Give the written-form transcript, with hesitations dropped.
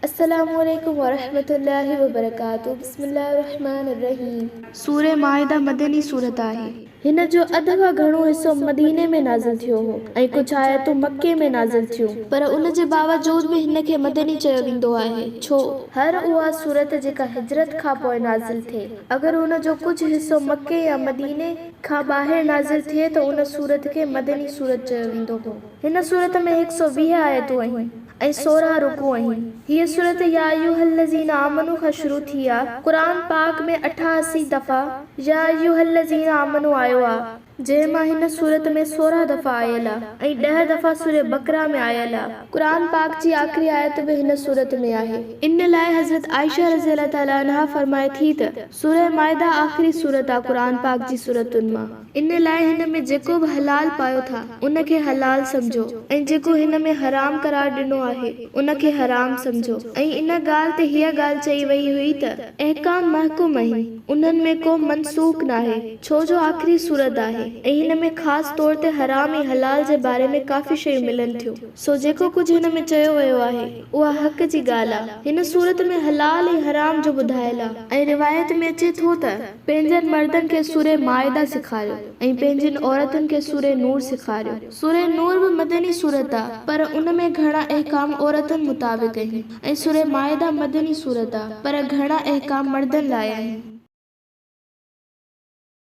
السلام عليڪم ورحمة الله وبرڪاته بسم الله الرحمٰن الرحيم. سورة مائده مدني سورت آهي. هن جو اڌ کان گهڻو حصو مديني ۾ نازل ٿيو هو ۽ ڪجهه آيتون مڪي ۾ نازل ٿيون. پر ان جي باوجود به هن کي مدني چيو ويندو آهي. ڇو؟ هر اها سورت جيڪا هجرت کان پوء نازل ٿئي، اگر ان جو ڪجهه حصو مڪي يا مديني کان ٻاهر نازل ٿئي ته ان سورت کي مدني سورت چيو ويندو هو. هن سورت ۾ هڪ سو 20 آيتون آهن ۽ 16 رڪوع آهن. هيء سورت يا ايها الذين آمنوا کان شروع ٿي آ. قرآن پاڪ ۾ 88 دفعا يا ايها الذين آمنوا آيو آ، جنهن مان هن سورت ۾ 16 دفعا آيل آ ۽ ڏهه دفعا سورة بقره ۾ آيل آ. قرآن پاڪ جي آخري آيت به هن سورت ۾ آهي. ان لاء حضرت عائشه رضي الله تعالٰي عنها فرمائي ٿي ته، سورة مائده آخري سورت آ قرآن پاڪ جي سورتن مان. ان لاء هن ۾ جيڪو به حلال پايو ٿا ان کي حلال سمجهو ۽ جيڪو هن ۾ حرام قرار ڏنو آهي ان کي حرام سمجهو ۽ ان ڳالهه تي هيء ڳالهه چئي وئي هئي ته احڪام محڪم آهن انهن ۾ ڪو منسوخ ناهي ڇو جو آخري سورت آهي ۽ هن ۾ خاص طور تي حرام ۽ حلال جي باري ۾ ڪافي شيون ملن ٿيون سو جيڪو ڪجهه هن ۾ چيو ويو آهي اها حق جي ڳالهه آ. هن سورت ۾ حلال ۽ حرام جو ٻڌايل آ. ۽ روايت ۾ اچي ٿو ته، پنهنجن مردن کي سوره مائده سيکاريو ۽ پنهنجين عورتن کي سوره نور سيکاريو. سوره نور به مدني سورت آ پر ان ۾ گهڻا احڪام عورتن مطابق آهن ۽ سوره مائده مدني سورت آ پر گهڻا احڪام مردن لاء آهن.